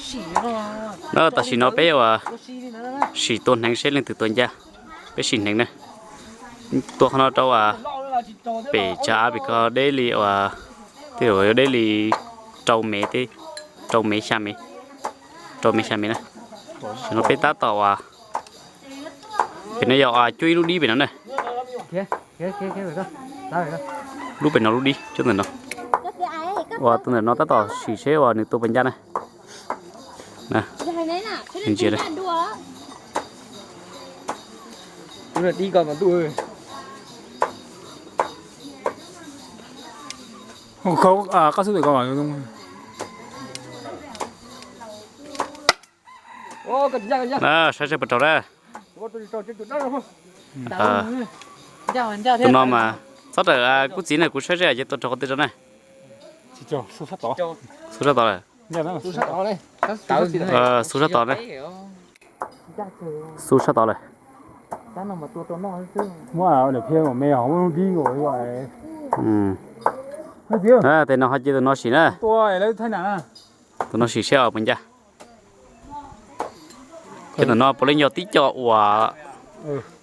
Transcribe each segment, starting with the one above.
No tam sim no peb uas sim tua hneev seb leej twg tua ncaj. Peb sim hneev na. Tua qhov no rau uas pem tsav av pem ko deb li uas, tej zaum deb li rau mev, rau mev xya mev, rau mev xya mev na. Tam sim no peb tab tom uas, pem no yog uas cuab ib lub dib pem no na. Lub pem no lub dib cuab ntawm no. Uas tus ntawm no tab tom sim seb uas nws tua puas ncaj na. Ntsia. Saib seb puas raug na. Tus no mas txhob rawm kub txiv na, kuv saib seb ces tua raug qhov twg rau na. Xub sab tod lawm. Xub sab tod na. Xub sab tod lawm. Tes no ho cia tus no sim na. Tus no sim seb puas ncaj. Ces ntawm no puav leej yog tib co uas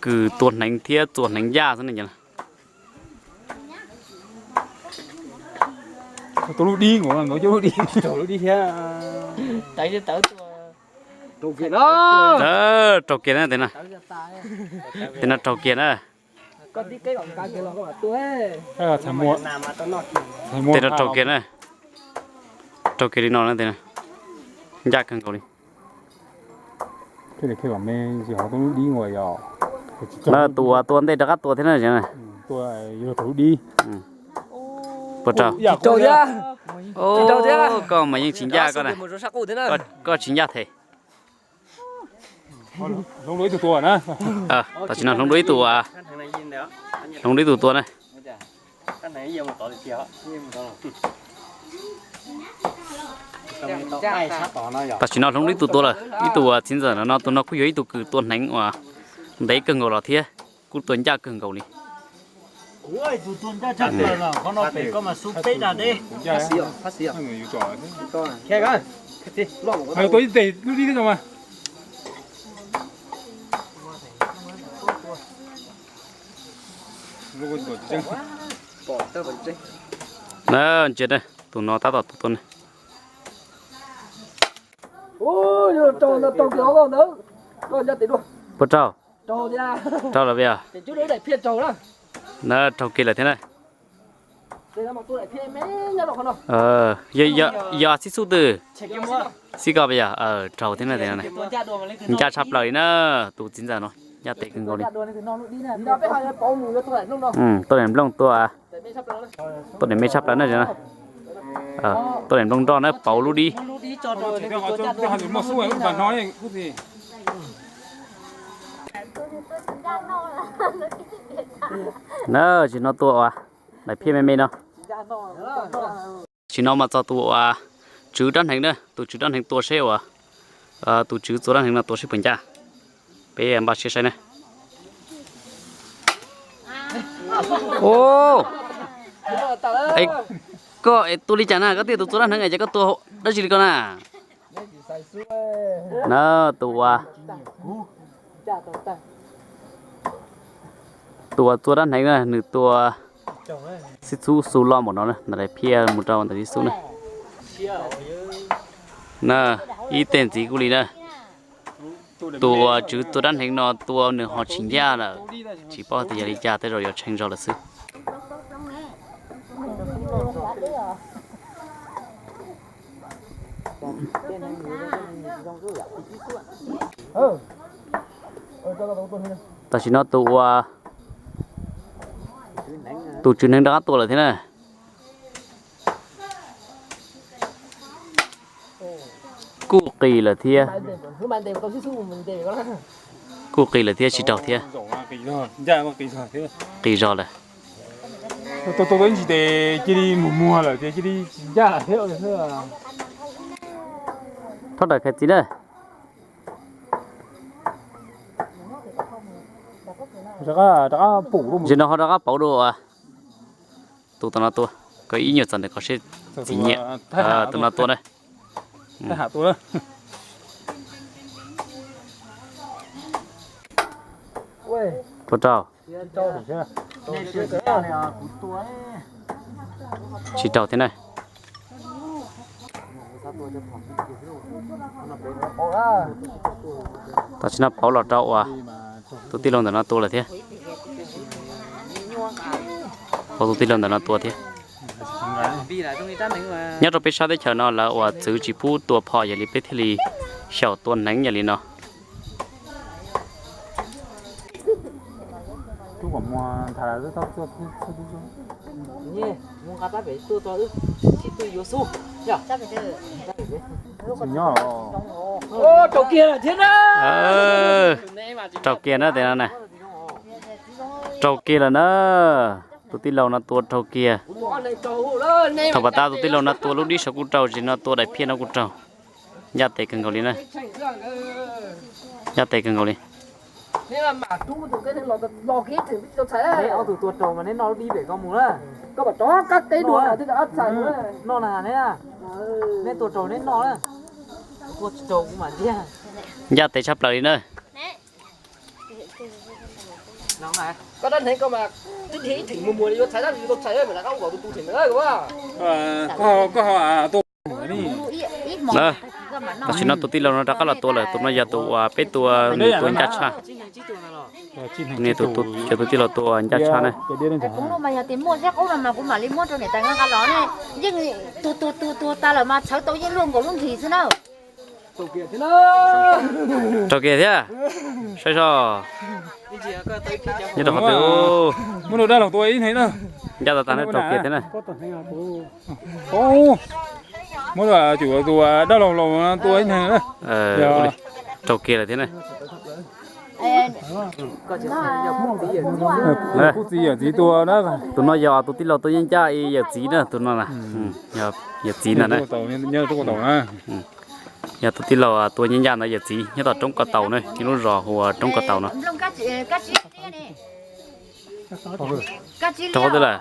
kws tua hneev thiab txua hneev ncaj xwb ne. Tua lub dib, tua lub dib thiab. Raug kiag na, tes no raug kiag na. Tes no raug kiag na. Raug kiag li no na, tes ncaj kawg nkaus li. Na tus uas tua ntej rov qab tua thiab na. Puas raug? Koj mas yeej tsis ncaj koj na. Koj tsis ncaj them. Tam sim no hloov dua ib tug, hloov dua ib tug tua na. Tam sim no hloov dua ib tug tua lawm, ib tug uas txiv ntxawm no, tus no kuj yog ib tug kws tua hneev uas ntev kawg nkaus los thiab kuj tua ncaj kawg nkaus li. Na, ntsia na, tus no tab tom tua tua na. Puas raug? Raug lawm puas yog? Na, raug kiag lawm thiab na. Yog xib xub twg? Xib koj puas yog? Raug thiab na. Ncaj tshaj plaws li na, tus txiv ntxawm no ncaj tes kawg nkaus li. Tuaj daim nplooj tua, tuaj daim me tshaj plaws na. Tuaj daim nplooj nroj na, pauv lub dib. Na, tsis no tua uas daim phiaj me me no. Tsis no mas txog tus uas tswv rab hneev na, tus tswv rab hneev tua seb uas, tus tswv txua rab hneev no tua seb puas ncaj. Peb npaj siab saib na. Koj tua li cas na, koj thiaj tus txua rab hneev ces koj tua dab tsi li ko na? Na, tus uas tus uas txua rab hneev na, nws tua xib xub xu loj npaum no na, ntawm daim phiaj mus rau ntawm xib xub na. Na, ib teg ntxiv kuj li na. Tus uas tswv txua rab hneev no tua nws ho tsis ncaj lawm, tsis paub tias yog li cas, tej zaum yuav tshee zog lawm xwb. Tam sim no tus uas, tus tswv hneev rov qab tua lawm thiab na. Kuj qis lawm thiab. Kuj qis lawm thiab, tsis raug thiab. Qis zog lawm. Thob rawm khaws txiv na. Zaum no ho rov qab pauv dua. Tus tom no tua, koj ib nyuag txom ntawm koj seb txiv nyiam. Tus no tua na. Tab ham tua lawm. Puas raug? Tsis raug thiab na. Tam sim no pauv los rau uas tus tij laug ntawm no tua lawm thiab. Pauv tus tij laug ntawm no tua thiab. Nyob rau peb sab teb chaws no lawv uas txwv tsis pub tua phom, yog li peb thiaj li xyaum tua hneev yog li no. Raug kiag na tes no na. Raug kiag lawm na. Tus tij laug no tua raug kiag. Thaum pas tas tus tij laug no tua lub dib saud kuj raug, tes no tua daim phiaj no kuj raug. Ncaj tes kawg nkaus li na. Ncaj tes kawg nkaus li. Neb ob tug tua raug mas neb noj lub dib pem ko mus na. Noj na neb, neb tua raug neb noj na. Tua tsis raug kuv mam ntxias. Ncaj tes tshaj plaws li na. Tam sim no tus tij laug no rov qab los tua lawm, tus no yog tus uas peb tua, nws tua ncaj tshaj. Nws tus, yog tus tij laug tua ncaj tshaj na. Yeej tus tus tus tus tas lawm mas tshawv tau yeej luaj nkaus lub nrig xwb na. Raug kiag thiab. Saib soj. Nyob rau qhov twg? Muab rau dab laug tua ib hneev na. Ncaj tas tas na, raug kiag thiab na. Muab rau tus dab laug laus tua ib hneev na. Raug kiag lawm thiab na. Kuj txiv yawm txiv tua na. Tus no yog tus tij laug tua ncaj ncaj ib yawm txiv na, tus no na. Yawm txiv ntag na. Yog tus tij laug tua ncaj ncaj ntawd yawm txiv nyob tom roob ko taus na, nyob lub zos hu ua roob ko taus no. Rau qhov twg lawm?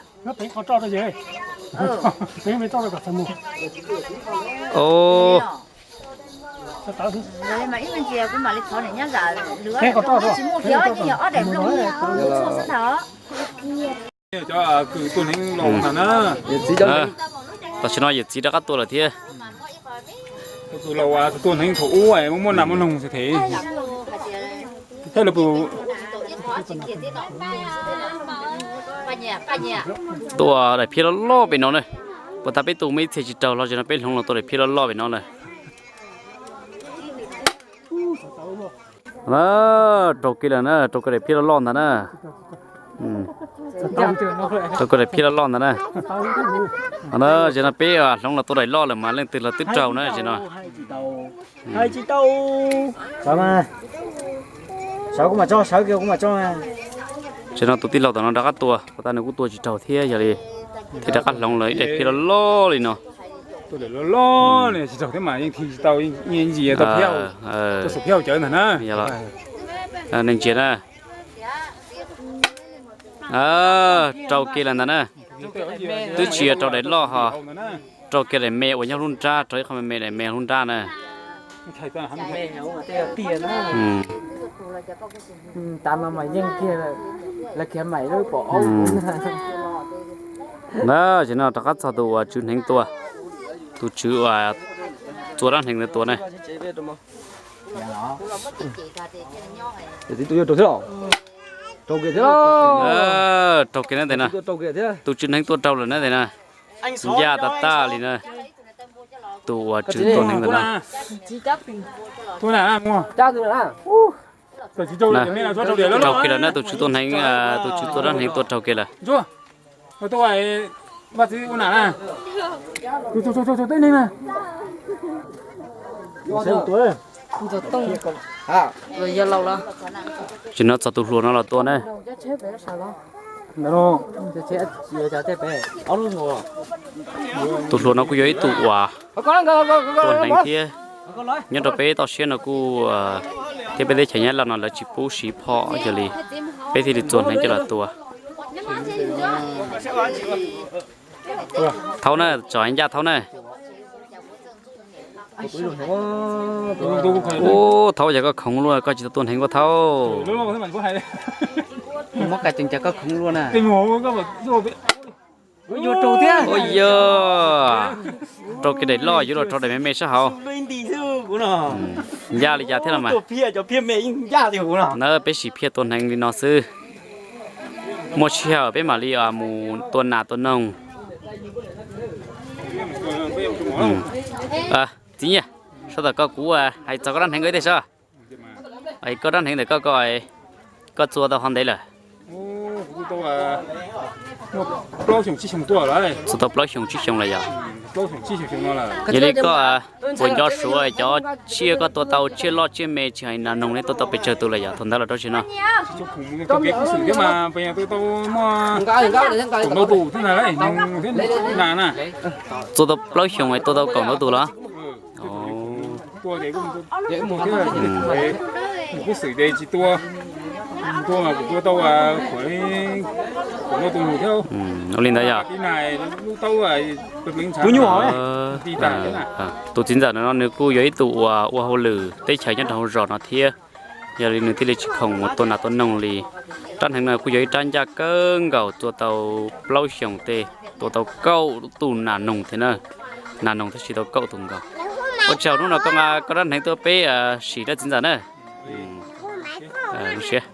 Tam sim no yawm txiv rov qab tua lawm thiab. Tus laus tus tua hneev thaum ub muaj nas muaj noog xwb thiab. Tua daim phiaj loj loj pem no na. Puas tas peb tua muaj ib txhia tsis raug los, tam sim no peb hloov los tua daim phiaj loj loj pem no lawm. Raug kiag lawm na, raug kiag daim phiaj loj loj ntag na. Raug kiag daim phiaj loj loj ntag na. Tam sim no peb hloov los tua daim loj lawm mas leej twg los twb raug na tam sim no. Tam sim no tus tij laug tom no rov qab tua, puas tas nws kuj tua tsis raug thiab, yog li thiaj rov qab hloov los ib daim phiaj loj loj li no. Tua daim loj loj li tsis raug thiab mas yeej thim tsis tau, yeej ntsia tau phiaj, tua saum phiaj cawv ntag na. Nej ntsia na. Raug kiag lawm ntag na. Twb tsis yog raug daim loj ho, raug kiag daim me uas nyob lub nrab, raug ib qho me me daim me lub nrab na. Na, tam no mas yeej kiag lawv khiav mam lawm pom. Na, tam sim no rov qab txog tus uas tswv hneev tua, tus tswv uas txua dab hneev ntawd tua ne. Raug kiag na tes na. Tus tswv hneev tua raug lawm na tes na. Ncaj tas tas li na. Tus uas tswv tua hneev ntawd na. Raug kiag lawm na, tus tswv tua hneev, tus tswv tua dab hneev tua raug kiag lawm. Tam sim no txog tus hluas no los tua na. Tus hluas no kuj yog ib tug uas tua hneev thiab. Nyob rau peb toj siab no kuj thiab peb teb chaws Nyab Laj no lawv tsis pub siv phom, yog li peb thiaj li txua hneev coj los tua. Thaub na, tsom ncaj thaub na. Ub, thaub, yog koj khoov luaj koj tsis tau tua hneev ua thaub. Muab ka cees cas koj khoov luaj na. Yuav raug thiab. Ua yog raug kev daim loj yuav luag raug daim me me sab hauv. Ncaj li cas thiab los mas. Na peb sim phiaj tua hneev li no xwb. Muaj sij hawm peb mam li mus tua nas tua noog. Txiv Nyiaj, sawv daws, koj, kuv hais txog koj rab hneev ko ib teg saib. Koj rab hneev ntawm koj, koj txua tau qhov ntev lawm? Txua tau plaub xyoos tsib xyoos lawm yog? Yog li koj puas nco suav cov tsiaj koj tua tau, tsiaj loj tsiaj me, tsis hais nas noog li, tua tau pes tsawg tus lawm yog thaum ntawd los rau tam sim no? Txua tau plaub xyoos tua tau kaum ntau tus los? Ua li ntawd yog? Tus txiv ntxawm no nws kuj yog ib tug uas ua hauj lwm teb chaws nyob rau hauv zos no thiab. Yog li nws thiaj li tsis khoom mus tua nas tua noog li. Rab hneev no kuj yog ib rab ncaj kawg nkaus, tua tau plaub xyoos tej, tua tau kaum tus nas noog thiab na. Nas noog thiaj siv tau kaum tus nkaus. Ua tsaug hnub no koj nqa koj rab hneev tuaj peb sim rau txiv ntxawm na. Zoo siab.